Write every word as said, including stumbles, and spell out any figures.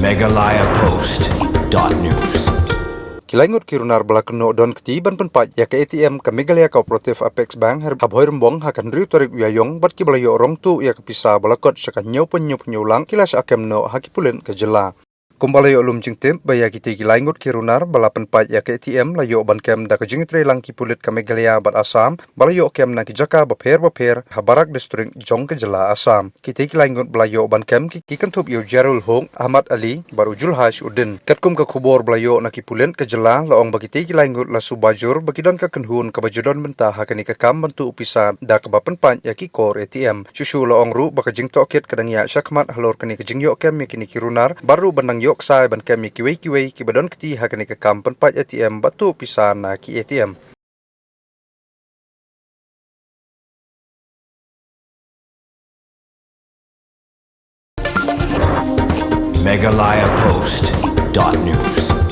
Meghalaya Post dot news. Ki lai ngut ki runar ba la kynnoh don kti ban pynpait ïa ka A T M ka Meghalaya Cooperative Apex Bank ha Bhoirymbong ha ka hynriew tarik u Ïaïong bad kiba la ïoh rong tuh ïa ka pisa ba la kot sha ka hynñiew point hynñiew lak ki la shah kem noh ha ki pulit ka jylla. Kumba la ïoh lum jingtip ba ïa kitei ki lai ngut ki runar ba la pynpait ïa ka A T M la ïoh ban kem da ka jingïatreilang ki pulit ka Meghalaya bad Assam ba la ïoh kem na ki jaka bapher bapher ha barak distrik jong ka jylla Assam. Kitei ki lai ngut ba la ïoh ban kem ki, ki kynthup ïa u Jarul Hok, Ahmad Ali bad u Julhash Uddin. Katkum ka khubor ba la ïoh na ki pulit ka jylla la ong ba kitei ki lai ngut la shu bajur ba ki don ka kynhun kaba ju don bynta ha kane ka kam ban tuh pisa da kaba pynpait ïa ki kor A T M. Shuh shuh la ong ruh ba ka jingtohkit ka dang ïaid shakhmat halor kane ka jingïoh kem ïa kine ki runar bad ruh ban dang ïoh ksai ban kem ïa kiwei kiwei kiba don kti ha kane ka kam pynpait A T M bad tuh pisa na ki A T M. Meghalaya Post dot news.